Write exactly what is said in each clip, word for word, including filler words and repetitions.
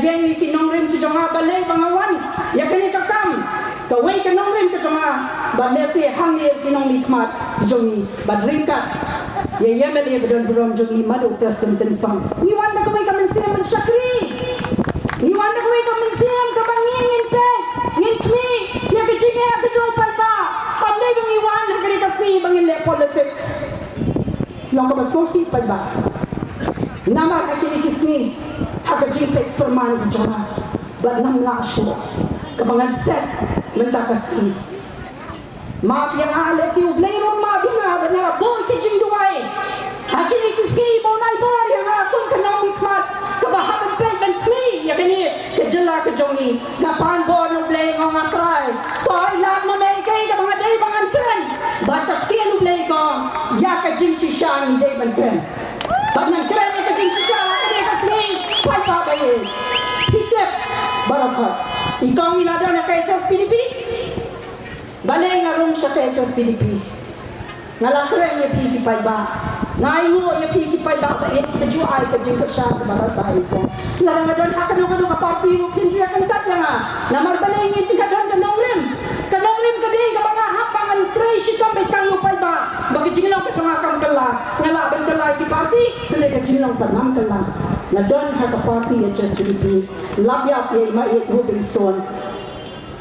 Ïa ngi ki nongrim ki jong nga, balei ba nga wan ïa kane ka kam? Kawei ka nongrim ka jong nga ba lehse hangne ki nongmihkhmat ki jong ngi bad ryngkat ïa ïa lade ba don burom jong ngi, Madu Prestone Tynsong. Ngi wan da kawei ka mynsiem ban shakri. Ngi wan da kawei ka mynsiem kaba ngi ngin peit, ngin khmih ïa ka jingeh ka jong u paidbah. Ym dei ba ngi wan ha kane ka sngi ba ngin leh politics. Long kaba sngewsih paidbah. Namar ha kine ki sngi, ha ka jingpeit pyrman ka jong nga, bad ngam lah shuh kaba ngan set mynta ka sngi. Map ïa nga lehse U Blei ruh map ïa nga ba nga la buh ki jingduwai ha kine ki sngi ba u la ai bor ïa nga kum ka nongmihkhmat kaba hap ban peit ban khmih ïa kane ka jylla ka jong ngi. Nga pan bor na U Blei, nga ong, A Trai, to ai lad ma me kaei kaba nga dei ba ngan kren. Bad ka ktien U Blei ka ong, ïa ka jingshisha ngi dei ban kren. Bad ngan kren ïa ka jingshisha ha kane ka sngi, paidbah ba ïeit. Phi tip baroh khoit, i kong i la don ha ka H S P D P. Balei nga rung sha ka H S P D P? Nga la kren ïa phi ki paidbah. Nga ainguh ïa phi ki paidbah ba ïeit, ba ju ai ka jingkyrshan kaba radbah ïa i kong. Lada nga don ha kano kano ka party ruh phin ju ïa kyntait ïa nga. Namar balei? Ngi, nga don ka nongrim. Ka nongrim ka dei kaba nga hap ban trei shitom beit tang ïa u paidbah ba ka jinglong ka jong nga kam kylla. Nga lah ban kylla ïa ki party, hynrei ka jinglong pat ngam kylla. Nga don ha ka party H S P D P. Lap ïap ïa i Maieit Hopingstone.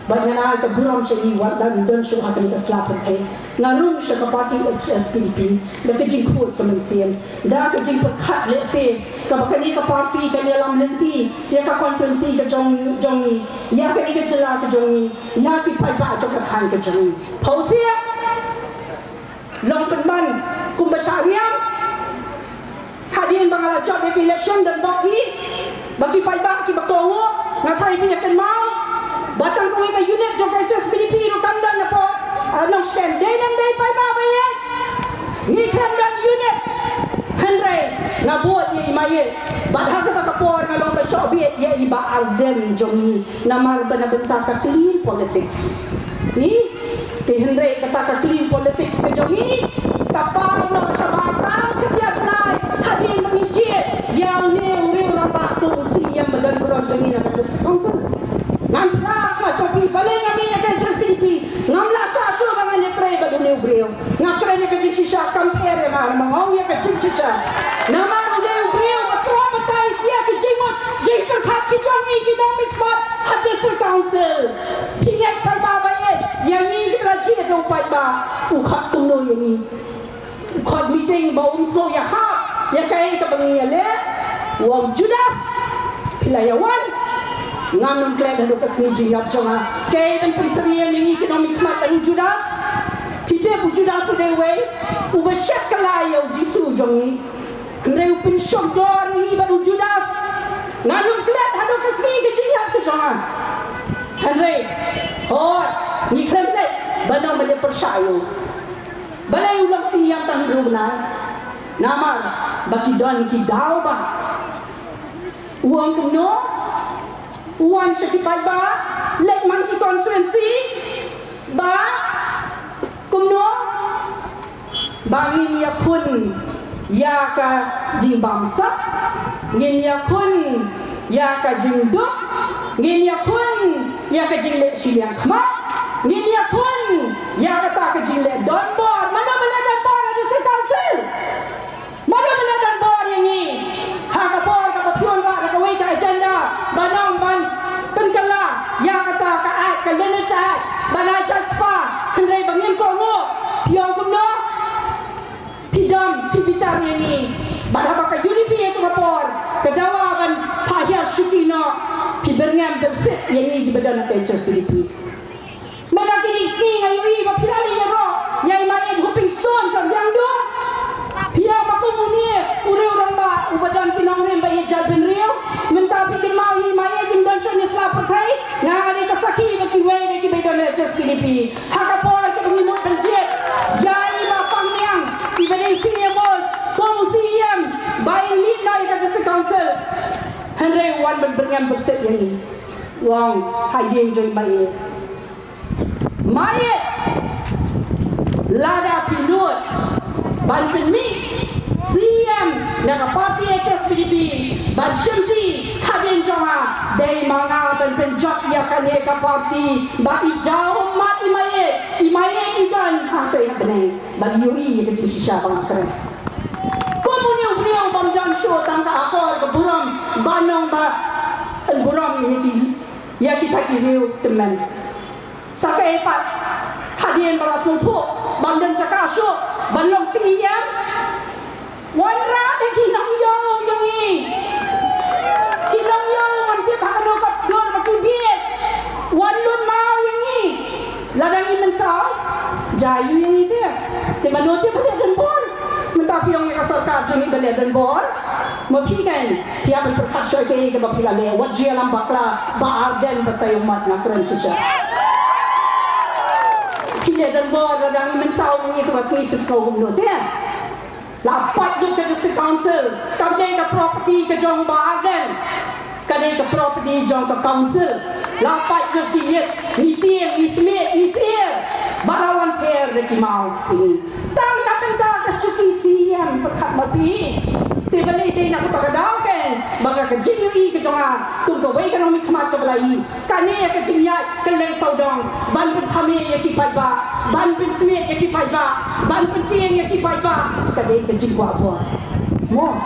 Bad ngan ai ka burom sha i, wat la don shuh ha kane ka sla pyrthei. Nga rung sha ka party H S P D P da ka jingkhuid ka mynsiem, da ka jingpyrkhat lehse kaba kane ka party kan ïalam lynti ïa ka constituency ka jong, jong ngi, ïa kane ka jylla ka jong ngi, ïa ki paidbah jong ka thaiñ ka jong ngi. Pawsiah long pynban kumba shah riam. Hadien ba nga la jop ïa ka election, don bok hi ba ki paidbah kiba kohnguh. Nga tharai phi ïa kynmaw ba tang kawei ka unit jong ka H S P D P ruh kam don hapoh, ah, Nongshken. Dei ne ym dei, paidbah ba ïeit? Ngi khlem don unit. Hynrei nga bud ïa i Maieit, bad ha kata ka por nga long ba shoh bieit ïa i Bah Ardent jong ngi. Namar ba na bynta ka clean politics, ngi, te hynrei kata ka clean politics ka jong ngi ka paw noh shabar tam khyndiat bnai hadien ba ngi jied ïa une u riew rangbah kum u CEM ba don burom jong ngi na ka District Council. Ngan phla ha khmat jong phi, balei nga mih na ka H S P D P? Ngam lah shah shuh ba ngan ïatrei bad une u briew. Nga kren ïa ka jingshisha, kam pher ïa nga, nga ong ïa ka jingshisha. Namar u dei u briew ba traumatise ïa ki jingmut jingpyrkhat ki jong ngi ki nongmihkhmat ha District Council. Phi ngeit, paidbah ba ïeit, ïa ngi kiba la jied da u paidbah, u khot kumno ïa ngi? U khot meeting ba um sngew ïahap ïa kaei kaba ngi ïaleh. U ong, Judas, phi la ïa wan? Ngan ym klet haduh ka sngi jingïap jong nga. Kaei ban pynsyriem ïa ngi ki nongmihkhmat bad u Judas? Phi tip u Judas u dei uwei uba shet kylla ïa u Jisu jong ngi. Hynrei u pynshongdor ïa ngi bad u Judas. Ngan ym klet haduh ka sngi ka jingïap ka jong nga. Hynrei hooid, ngi khlem leit ban ong ban ïa pyrshah ïa u. Balei u long CEM tang hynriew bnai? Namar ba ki don ki daw ba. U ong kumno? U wan sha ki paidbah, leit man ki constituency, ba kumno? Ba ngin ïakhun ïa ka jingbamsap, ngin ïakhun ïa ka jingduk, ngin ïakhun ïa ka jingleh shiliang khmat, ngin ïakhun ïa kata ka jingleh donbor. Mano ba leh donbor ha District Council? Mano ba leh donbor ïa ngi? Ha ka por kaba phi wanrah da kawei ka agenda ban ong ban pynkylla ïa kata ka Act, ka Lineage Act, ban ai jait kpa, hynrei ba ngim kohnguh. Phi ong kumno? Phi dom, phi bitar ïa ngi. Bad haba ka UDP ha kato ka por ka dawa ban phah hiar shuki noh, phi byrngem byrsit ïa ngi kiba don ha ka HSPDP. Mynta kine ki sngi nga ïohi ba phi la leit ïaroh ïa i Maieit Hopingstone sha Biangdo. Phi ong ba kum une u riew rangbah uba don ki nongrim ba ïeit jaitbynriew. Mynta phi kynmaw ïa i Maieit im don shuh ne sla pyrthei. Nga nga dei ka sakhi ba kiwei de kiba don HSPDP. Ha ka por kaba ngi mut ban jied ïa i Bah Pangniang iba dei CMO, kum u CEM ba in lead noh ïa ka District Council. Hynrei u wan ban byrngem byrsit ïa ngi. U ong ha ïing jong i Maieit. Maieit, lada phi nud ban pynmih CEM na ka party HSPDP ban shimti hadien jong nga, dei ma nga ban pynjot ïa kane ka party ba i jaw mat i maieit, i maieit i don hangtei ha bneng, ba i ïohi ïa ka jingshisha ba nga kren. Kum une u briew bym don shuh tang ka akor ka burom, ba nong ba burom ïa ki, ïa kita ki riew tymmen. Sa kaei pat hadien ba la sngewthuh bym don jaka shuh ban long CEM. Wanrah ïa ki nongïew ïa ngi. Ki nongïew wan tip ha kano ka dur ba ki bieit. Wan lum maw ïa ngi. Lada ngi mynsaw, jia ïa ngi te. Te mano te ba leh donbor? Mynta phi ong ïa ka sorkar jong ngi ba leh donbor. Ma phi kan, phi hap ban pyrkhat shuwa ïa kaei kaba phi la leh. Wat ju ïalam bakla, Bah Ardent ba sa ïoh mat, nga kren shisha. Phi leh donbor, lada ngi mynsaw ïa ngi, to ka sngi pynsngew kumno te. La pait lut ka District Council, kam dei ka property ka jong Bah Ardent. Ka dei ka property jong ka council. La pait lut ki ïit, ngi tieng, ngi smiej, ngi syier. Ba la wan ther da ki maw ïa ngi. Tang ka bynta ka shuki CEM pyrkhat ma phi. Te balei dei na kata ka daw kan, ba ka jingïohi ka jong nga kum kawei ka nongmihkhmat kaba la ïohi. Kane ka jingïaid kylleng sawdong ban pynthame ïa ki paidbah, ban pynsmiej ïa ki paidbah, ban pyntieng ïa ki paidbah, ka dei ka jingkwah bor. Mo,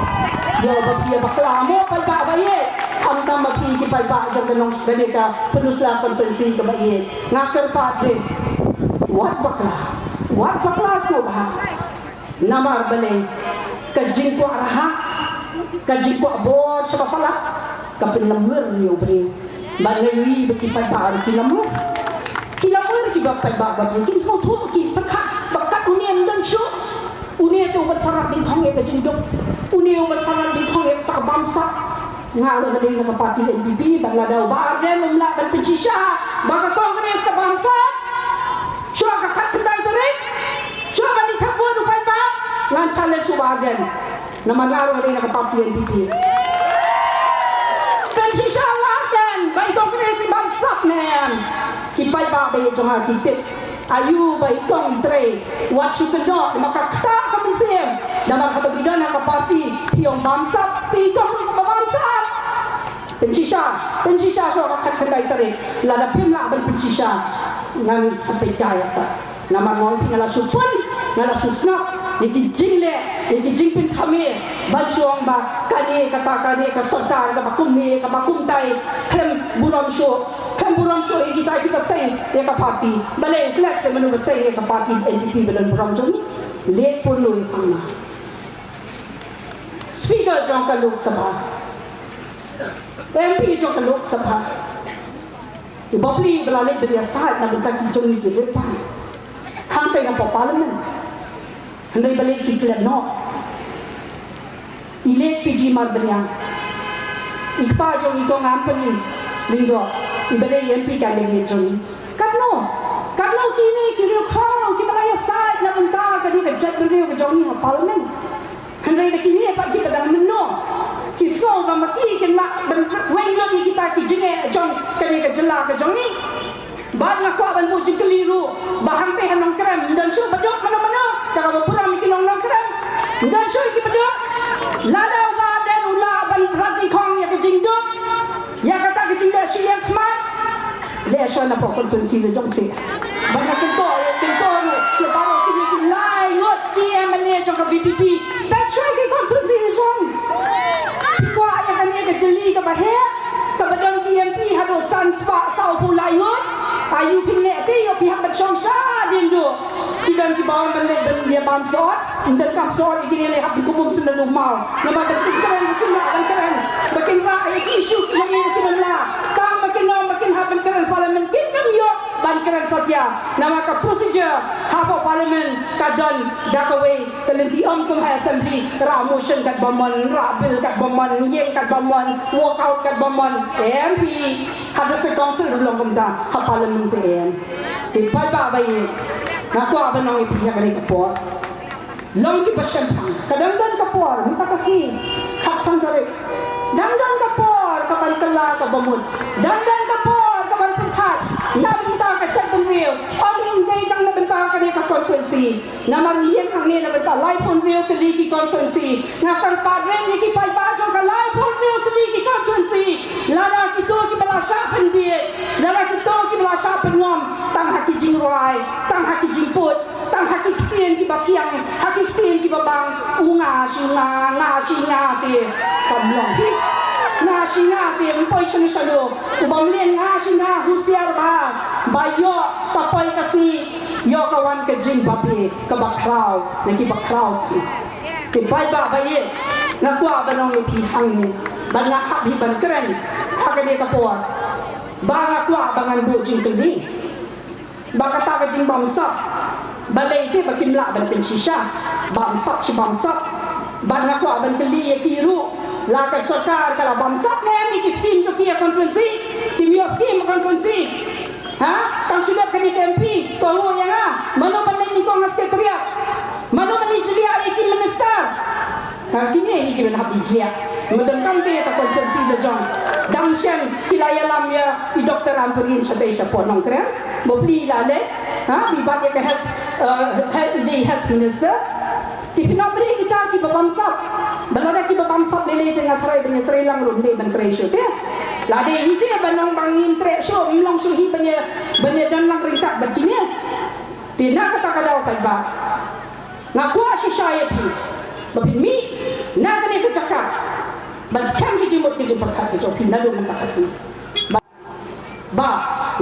ïa ba phi ïa bakla mo paidbah ba ïeit. Khamtam ma phi ki paidbah jong ka nong, ka dei ka Pynursla constituency kaba ïeit. Nga kyrpad rit, wat bakla, wat bakla sngewbha. Namar balei? Ka jingkwah raha, ka jingkwah bor sha ba palat ka pynlamwir ïa u briew. Bad nga ïohi ba ki paidbah ruh ki lamwir. Ki lamwir ki ba paidbah ba kin sngewthuh, ki pyrkhat ba kat une ym don shuh. Une te u ban sa rat dyngkhong ïa ka jingduk. Une u ban sa rat dyngkhong ïa ka bamsap. Nga ruh nga dei na ka party NPP, bad lada u Bah Ardent um lah ban pynshisha ba ka Congress ka bamsap, shuwa ka khatkhyndai tarik, shuwa ban ïa thep vote u paidbah, ngan challenge u Bah Ardent. Namar nga ruh nga dei na ka party NPP. Pynshisha u Bah Ardent ba i Congress i bamsap ne em. Ki paidbah ba ïeit jong nga ki tip. Aïu ba i kong i trei, wat shu kynnoh, namar ka ktah ka mynsiem. Namar haba phi don ha ka party, phi ong bamsap, te i kong ruh kaba bamsap. Pynshisha, pynshisha shuwa ka khatkhyndai tarik. Lada phim lah ban pynshisha, ngan sa peit kai ïa kata. Namar nga ong phi, nga la shu pun, nga la shu sngap ïa ki jingleh, ïa ki jingpynthame, ban shu ong ba kane kata, kane ka sorkar kaba kumne, kaba kumtai, khlem burom shuh. Khlem burom shuh ïa kita kiba seng ïa ka party. Balei, u klet seh mano ba seng ïa ka party NPP ba don burom jong ngi? Leit pyrkhat ïa Sangma. Speaker jong ka Lok Sabha, MP jong ka Lok Sabha, u bapli ba la leit ban ïasaid na bynta ki jong ngi ki riew. Hangtai na Parliament. Hynrei balei ki klet noh? I leit P G Marbaniang, i kpa jong i Kong Ampareen Lyngdoh, i ba dei MP candidate jong ngi. Katno, katno kine ki riewkhraw kiba la ïasaid na bynta kane ka jaitbynriew ka jong ngi ha Parliament. Hynrei da kine pat kiba dang mynno, ki sngew ba ma ki kin lah ban weng lut ïa kita ki jingeh jong kane ka jylla ka jong ngi. Bad nga kwah ban buh jingkylli ruh ba hangtei ha Nongkrem, ym don shuh ba duk mano mano, kata kaba burom ïa ki nong Nongkrem. Ym don shuh ki ba duk. Lada u Bah Ardent u lah ban rat nyngkong ïa ka jingduk, ïa kata ka jingleh shiliang khmat, leh shuwa na pdeng constituency ka jong seh. Bad nga kyntu, kyntu ruh ïa baroh kine ki lai ngut ki MLA jong ka VPP, peit shuwa ki constituency ka jong. Kwah ïa kane ka jylli kaba heh, kaba don ki MP haduh san spah sawphew lai ngut. Aïu phin leh te, ïoh phi hap ban shong shadien duh. Ki don kiba wan ban leit ban ïa bam sot, ym donkam sot ïa kine, leit hap ban kum bym sngewthuh maw. Namar ba kin kren, ba kin rah, ba kin rah ïa ki issue jong ngi, kin ym lah. Tang ba kin ong ba kin hap ban kren Parliament, kin ym ïoh ban kren satia. Namar ka procedure hapoh Parliament ka don da kawei ka lynti, ym kum ha Assembly, rah motion katba mon, rah bill katba mon, ïeng katba mon, walk out katba mon. Em phi, ha District Council ruh long kumta, ha Parliament te em. Te paidbah ba ïeit, nga kwah ban ong ïa phi ha kane ka por, long kiba shemphang. Ka dang don ka por, mynta ka sngi khatsan tarik. Dang don ka por kaban kylla kaba mut. Dang don ka por kaban pyrkhat na bynta ka jaitbynriew. Ym dei tang na bynta kane ka constituency. Namar ngi ïeng hangne na bynta laiphew hynriew tylli ki constituency. Nga kyrpad rim ïa ki paidbah jong ka laiphew hynriew tylli ki constituency. Lada kito kiba la shah pynbiej, lada kito kiba la shah pynngom, tang ha ki jingrwai, tang ha ki jingpud, tang ha ki ktien kiba thiang, ha ki ktien kiba bang, u nga shi nga, nga shi nga te. Kam long hi. Nga shi nga te, ym poi shano shano. U bym leh nga shi nga, husiar bha. Ba ïoh ka poi ka sngi, ïoh ka wan ka jingbabe kaba khraw na kiba khraw. Te paidbah ba ïeit, nga kwah ban ong ïa phi hangne, bad nga hap hi ban kren ha kane ka por, ba nga kwah ba ngan buh jingkylli. Ba kata ka jingbamsap, balei te ba kim lah ban pynshisha? Bamsap shi bamsap. Bad nga kwah ban kylli ïa ki ruh, la ka sorkar ka la bamsap ne em ïa ki skim jong ki ha constituency? Kim ïoh skim ha constituency? Ha? Tang shu dep kane ka M P, to hu ïa nga. Mano ban leit nyngkong ha secretariat? Mano ban leit jliah ïa ki minister? Ha, kine hi ki ban hap leit jliah. Mynta kam te ka constituency la jong. Dang shen ki la ïalam ïa i Doctor Ampareen shatei shapoh Nongkrem. Ba plie la leh. Ha, bad ïa ka health, eh, health, the health minister. Te phin ym ri kita kiba bamsap. Ba lada kiba bamsap lei lei te nga tharai ban ïa trei lang ruh ym dei ban trei shuh te. Lada ïa te ban ong ba ngim trei shuh, ym long shuh hi ban ïa, ban ïa don lang ryngkat bad kine. Te na kata ka daw paidbah, nga kwah shisha ïa phi ba phin mih na kane ka jaka ban skhem ki jingmut ki jingpyrkhat ki jong phi naduh mynta ka sngi. Ba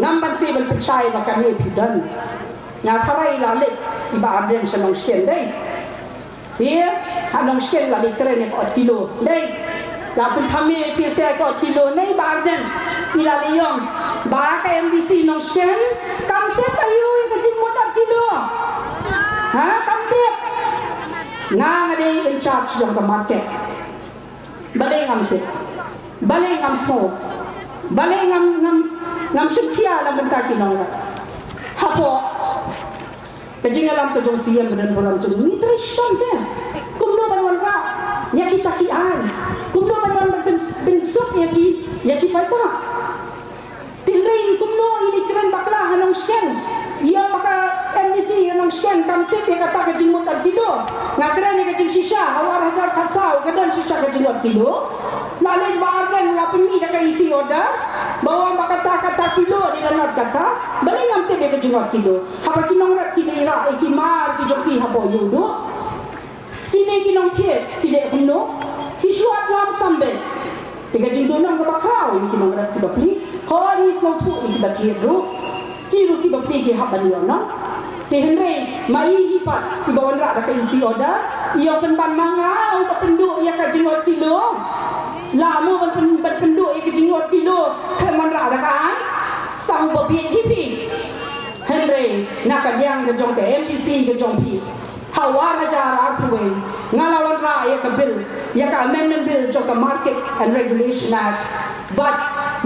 ngam banse ban pynshai ba kane phi don. Nga tharai la leit i Bah Ardent sha Nongshken dei. Te ha Nongshken la leit kren ïa ka ot kilo dei. La pynthame phi ïa ka ot kilo ne i Bah Ardent? I la leit ong ba ka M D C Nongshken kam tip aïu ïa ka jingmut ot kilo. Ha, kam tip. Nga nga dei in charge jong ka market. Balei ngam tip? Balei ngam sngew? Balei ngam, ngam, ngam shim khia na bynta ki nongrep? Hapoh ka jingïalam ka jong C M ba don burom jong ngi, ngi trei shitom te. Kumno ban wanrah ïa kita ki aiñ? Kumno ban wan ban pyn, pynsuk ïa ki, ïa ki paidbah? Te hynrei kumno i leit kren bakla ha Nongshken? Ïa ba ka M D C ha Nongshken kam tip ïa kata ka jingmut ot kilo. Nga kren ïa ka jingshisha ha u ar hajar khatsaw, ka don shisha ka jingmut ot kilo. La leit Bah Ardent, la pynmih da ka E C order ba wan ba kata, kata kilo dei ban ot kata. Balei ngam tip ïa ka jingmut ot kilo? Haba ki nongrep ki leit rah ïa ki mar ki jong ki hapoh ïewduh, kine ki nongthied ki leh kumno? Ki shu ap lam sam beit. Te ka jingduhnong kaba khraw ïa ki nongrep kiba plie. Hooid, ngi sngewthuh ïa kiba thied ruh, ki ruh kiba plie ki hap ban ïoh nong. Te hynrei ma i hi pat iba wanrah da ka E C order, i ong pynban ma nga uba pynduh ïa ka jingmut ot kilo. La mo ban pyn, ban pynduh ïa ka jingmut ot kilo, khlem wanrah da ka aiñ? Sa uba bieit hi phi. Hynrei na ka liang ka jong ka M D C ka jong phi, ha u ar hajar arphew wei nga la wanrah ïa ka bill, ïa ka Amendment Bill jong ka Market and Regulation Act. Bad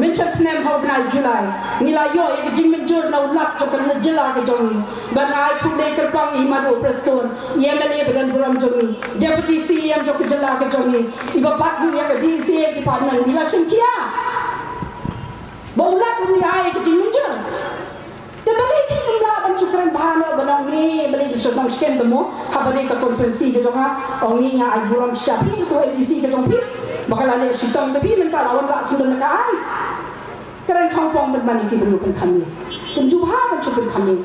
mynshem snem ha u bnai July ngi la ïoh ïa ka jingmynjur na u Lat jong ka jylla ka jong ngi. Bad nga ai khublei kyrpang ïa i Madu Prestone, i M L A ba don burom jong ngi, Deputy C E M jong ka jylla ka jong ngi, iba bat ruh ïa ka D C A Department, ngi la shim khia. Ba u Lat ruh u ai ïa ka jingmynjur. Te balei ki ym lah ban shu kren bha noh ban ong ne, balei ki shu Nongshken te mo, haba dei ka constituency ka jong nga? Ong ne, nga ai burom shisha ïa phi, to M D C ka jong phi, ba ka la leh shitom te phi, mynta la wanrah sngewdon ka aiñ. Kren khongpong ban ban ïa ki briew pynkham ïa. Ym ju bha ban shu pynkham ïa.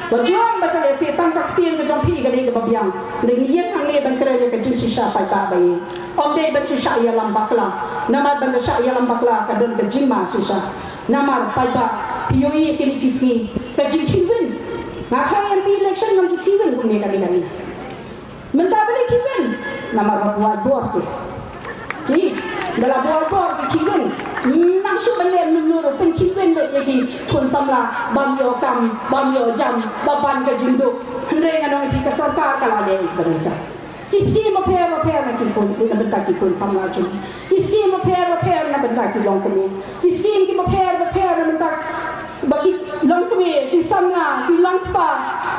Ba jong ba ka lehse tang ka ktien ka jong phi ka dei kaba biang. Dei ngi ïeng hangne ban kren ïa ka jingshisha paidbah ba ïeit. Ym dei ban shu shah ïalam bakla. Namar ban da shah ïalam bakla ka don ka jingma shisha. Namar paidbah, phi ïohi ïa kine ki sngi ka jingkhih win. Nga khlem ïa M P election ngam ju khih win kumne kane kane. Mynta balei khih win? Namar ba buaid bor te. Ni, da la buaid bor te khih win. Nang shu ban leh mynno ruh pynkhih win beit ïa ki khun samla bym ïoh kam, bym ïoh jam, ba ban ka jingduk. Hynrei ngan ong ïa phi, ka sorkar ka la leh ïa ka bynta. Ki skim bapher bapher na ki khun, na bynta ki khun samla jong ngi. Ki skim bapher bapher na bynta ki longkmie. Ki skim kiba pher bapher na bynta ba ki longkmie, ki samla, ki longkpa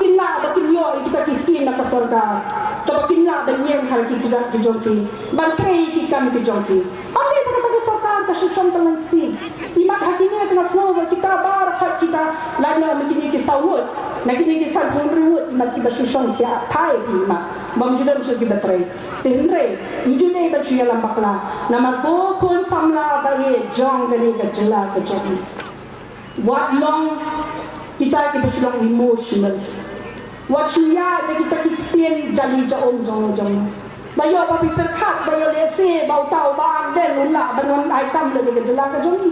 kin lah ba kin ïoh ïa kita ki skim na ka sorkar. Kaba kin lah ban ïeng ha ki kjat ki jong ki, ban trei ki kam ki jong ki. Ym dei ba kata ka sorkar ka shu shong ka longkmie. Imat ha kine ka nga sngew ba kita baroh kita, lano na kine ki saw ngut, Na kine ki san phew hynriew ngut i mat kiba shu shong thiah thai phi i mat. Bym ju don shuh kiba trei. Te hynrei ym ju dei ban shu ïalam bakla. Namar ko khun samla ba ïeit jong kane ka jylla ka jong ngi. Wat long kita kiba shu long emotional. Wat shu ïaid da kita ki ktien jali ja um jong jong. Ba ïoh ba phi pyrkhat ba ïoh lehse ba uta uba ardent un lah ban wan ai kam lem ïa ka jylla ka jong ngi.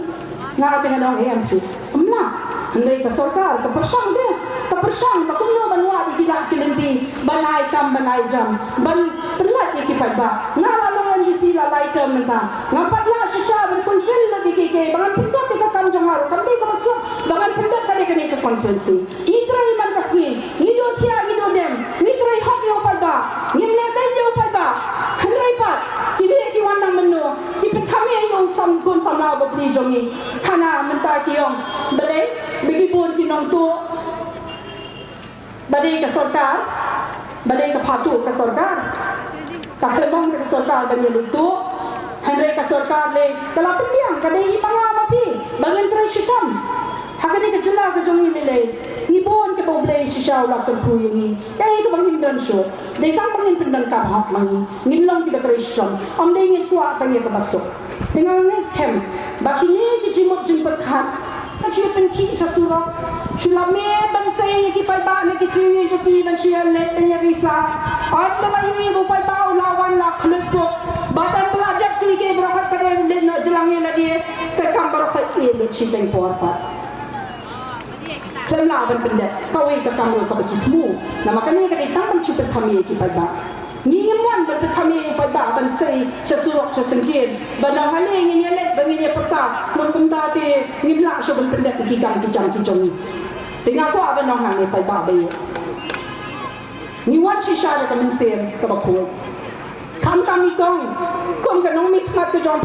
Nga te nga ong em phi. Ym lah. Hynrei ka sorkar ka pyrshang de. Ka pyrshang ba kumno ban wad ïa ki lad ki lynti ban ai kam ban ai jam ban pynlait ïa ki paidbah. Nga la long MDC la lai term mynta. Nga pat lah shisha ban fulfill lut ïa ki, ki ba ngan pyndep ïa ka kam jong nga ruh kam dei kaba suk ba ngan pyndep ka dei kane ka constituency. Ngi trei man ka sngi, ngi duh thiah, ngi duh dem, ngi trei hok ïa u paidbah, ngim leh beiñ ïa u paidbah. Hynrei pat kine ki wan nang mynno ki pynthame ïa u sam khun samla u bapli jong ngi. Hana mynta ki ong balei ba ki bun ki nongtuh ba dei ka sorkar, ba dei ka phatuh ka sorkar. Ka khlem ong ka sorkar ban ïaleit tuh. Hynrei ka sorkar lei ka la pynbiang ka dei i ma nga ma phi ba ngin trei shitom. Ha kane ka jylla ka jong ngi lei ngi bun kiba U Blei shisha u la kyrkhu ïa ngi. Kaei kaba ngim don shuh. Dei tang ba ngin pyndonkam hok ma ngi. Ngin long kiba trei shitom. Ym dei ngin kwah tang ïa kaba suk. Te nga ngeit skhem ba kine ki jingmut jingpyrkhat Shu pynkhih sha surok. Shu la mih ban sei ïa ki paidbah na ki tiew ïa jong ki ban shu ïaleh ban ïarisa. Ym da la ïohi ba u paidbah u la wan la khluit puk. Ba tang ba la dep ki ki baroh khat pat dei leit noh jlang ïa lade. Te kam baroh khat ïa leit shiteng por pat. Khlem lah ban pyndep kawei ka kam ruh kaba ki thmu. Namar kane ka dei tang ban shu pynthame ïa ki paidbah. Ngi ngim wan ban pynthame ïa u paidbah ban sei sha surok sha syngkien. Ban ong hangne ngin ïaleit ba ngin ïapyrta. Mon kumta te ngim lah shuh ban pyndep ïa ki kam ki jam ki jong ngi. Te nga kwah ban ong hangne paidbah ba ïeit. Ngi wan shisha da ka mynsiem kaba khuid. Khamtam i kong kum ka nongmihkhmat ka jong